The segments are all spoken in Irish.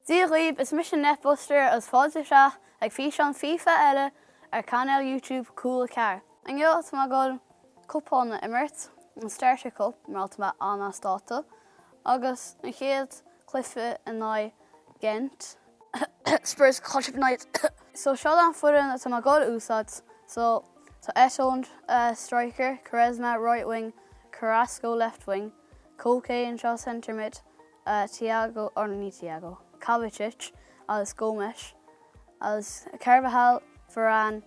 Dia dhaoibh, is mise Netbuster agus fáilte isteach ag físeán FIFA eile ar cainéal YouTube Cúla 4. Inniu tá mé ag dul cupán a imirt, an Starter Cup mar tá mé an-as dáta, agus an chéad cluiche in aghaidh Gent. Spurs chaill sibh in aghaidh. So seo an foireann atá mé ag dul a úsáid. So tá Eto'o striker, Quaresma right wing, Carrasco left wing, Koke anseo centre mid, Thiago, or ní Thiago, Kovacic agus Gomes agus Carvajal, Varane,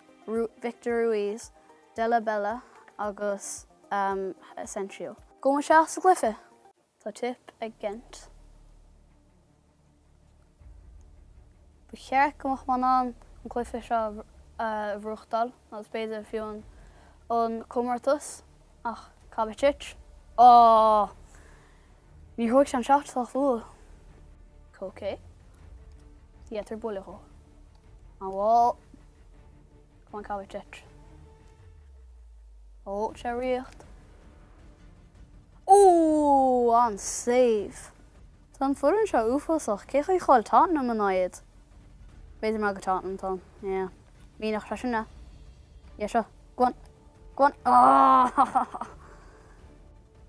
Victor Ruiz, Della Bella agus Asensio. Gabhfaidh isteach sa gcluiche. Tá tip ag Gent. Ba cheart go mbeadh mé in ann an cluiche seo a bhuachtáil agus b'fhéidir fiú an comórtas ach Kovacic, Aww! Níor thóig sé an shot sách luath. Koke. Yeah, tabhair buille dhó. An ball. Come on Kovacic. Ó, sé ríocht. Ó, an save. Tá an foireann seo uafásach. Cé chaoi chaill Tottenham in aghaidh? B'fhéidir mar go Tottenham tá. Yeah. Míneach sé sin é. Yeah, seo. Go on. Go on. Ah!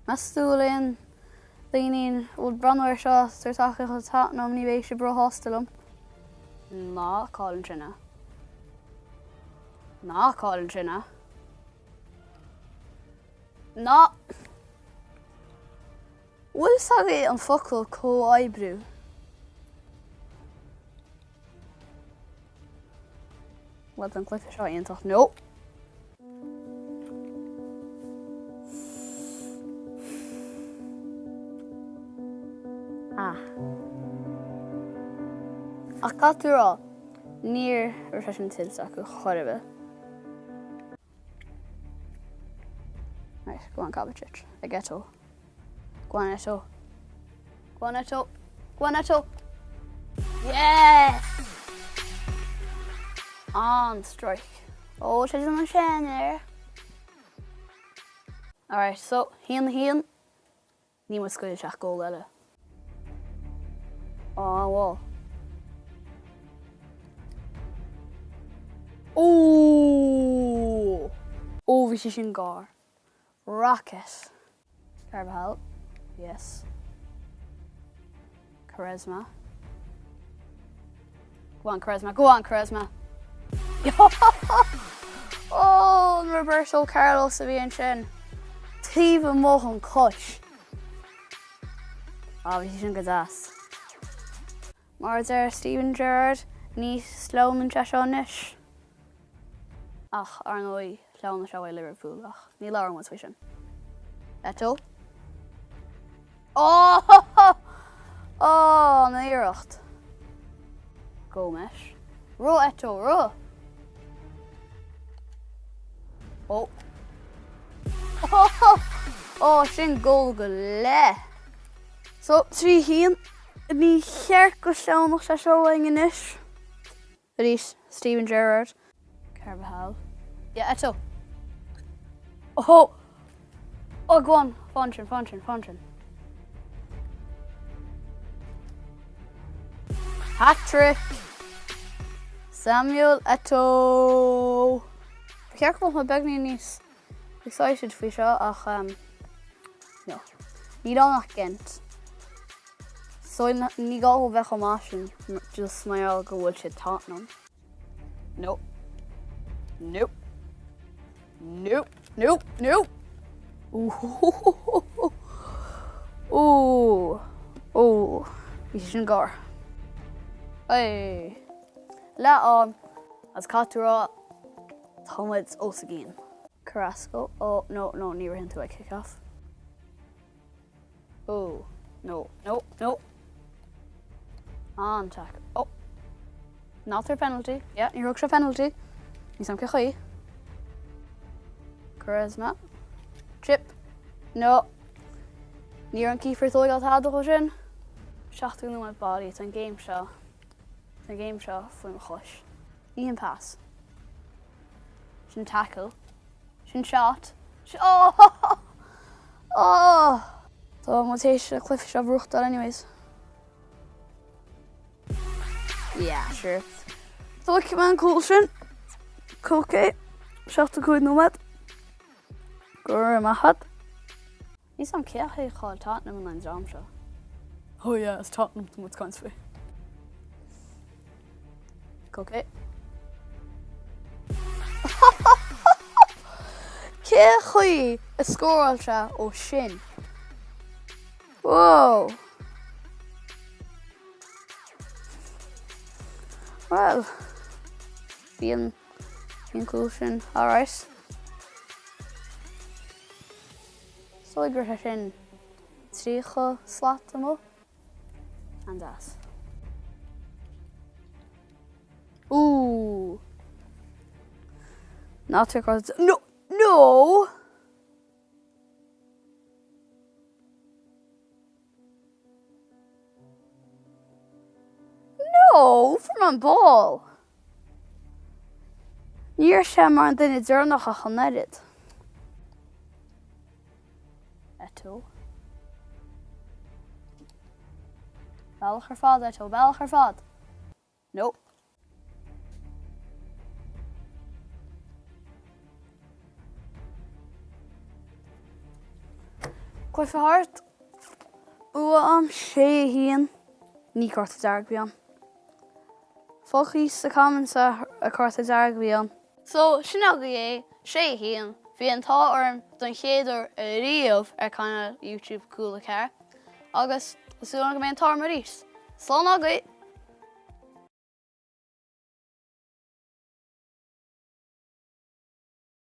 Meas tú bhfuil aon daoine a bhfuil ag breathnú air seo ag tabhairt tacaíocht do Tottenham ní bheidh sibh róshásta liom. Ná caill ansin é. Ná caill ansin é. Ná. Bhfuil fhios agaibh an focal comhoibriú? Bhuel, tá an cluiche seo iontach. No! Ah. Ach caithfidh tú a rá, ní raibh sé sin tuillte acu chor ar bith. Right, go on Kovacic. Ag Eto'o. Go on Eto'o. Go on Eto'o. Go on Eto'o. Yes! An strike. Ó, sé an sin air. Alright, so, 1-1. Ní mo scaoil isteach gól eile. Á, an-bhall. Ó! Ó, bhí sé sin gar. Rocket. Carvajal. Yes. Quaresma. Go on, Quaresma. Go on, Quaresma. Ó, an Roberto Carlos a bhí ansin. Taobh amuigh an cois. Á, bhí sé sin go deas. Mar a deir Steven Gerrard, ní sleamhnann sé seo anois. Ach, ar ndóigh, shleamhnaigh sé uaidh Liverpool, ach ní labhrann muid faoi sin. Eto'o. Ó! Ó, an iarracht. Gomes. Rith Eto'o, rith! Ó. Ó, sin gól go leith. So, 3-1. Ní cheart go sleamhnódh sé seo uainn anois. Arís, Steven Gerrard. Carvajal. Yeah, Eto'o. Oh! Oh, go on. Fan sin, fan sin, fan sin. Hat-trick! Samuel Eto'o! Ba cheart go mbeadh mé beagnín níos excited faoi seo ach um, no. Níl ann ach Gent. So ní gá dó bheith chomh maith sin just mar gheall go bhfuil siad Tottenham. No. No. No. No. No. Ooh. Ooh. Ooh. Bhí sé sin gar. Hey. Leath am agus caithfidh tú a rá tá muid os a gcionn. Carrasco. Oh, no, no, ní ritheann tú ag kick-off. Oh, no, no, no. An tackle. Oh. Ná tabhair penalty. Yeah, níor thug sé penalty. Ní sam cén chaoi. Quaresma. Chip. No. Ní raibh an keeper ag tógáil tada dhó sin. 70 nóiméad bailí, tá an game seo. Tá an game seo faoi mo chois. Ní hin pass. Sin tackle. Sin shot. Oh! Oh! Tá muid théis an cluiche seo a bhuachtáil anyways. Yeah, sure. Tógfaidh mé an cúl sin. Koke. 75 nóiméad. Go raibh maith agat. Níl 's a'm cé a chaill Tottenham in aghaidh an dream seo. Oh yeah, is Tottenham tá muid ag caint faoi. Koke. Cé chaoi a scóráil sé ó sin? Whoa! Well, bhí an bhí an cúl sin alright. Is dóigh go raibh sé sin 30 slat amuigh. An-deas. Ooh! Ná tabhair No! No! No! Fuair mé an ball! Ní raibh sé mar an duine deireanach ach an oiread. Eto'o. Bealach ar fad, Eto'o, bealach ar fad! No. Cluiche thart. Bua a'm, 6 1. Ní cárta dearg a bhí ann. Fág thíos sa comments an cárta dearg a bhí ann. So, sin agaibh é, 6 1. Bhí an t-ádh orm don chéad uair ariamh ar cainéal YouTube Cúla 4 agus tá súil agam go mbeidh an t-ádh orm arís. Slán agaibh!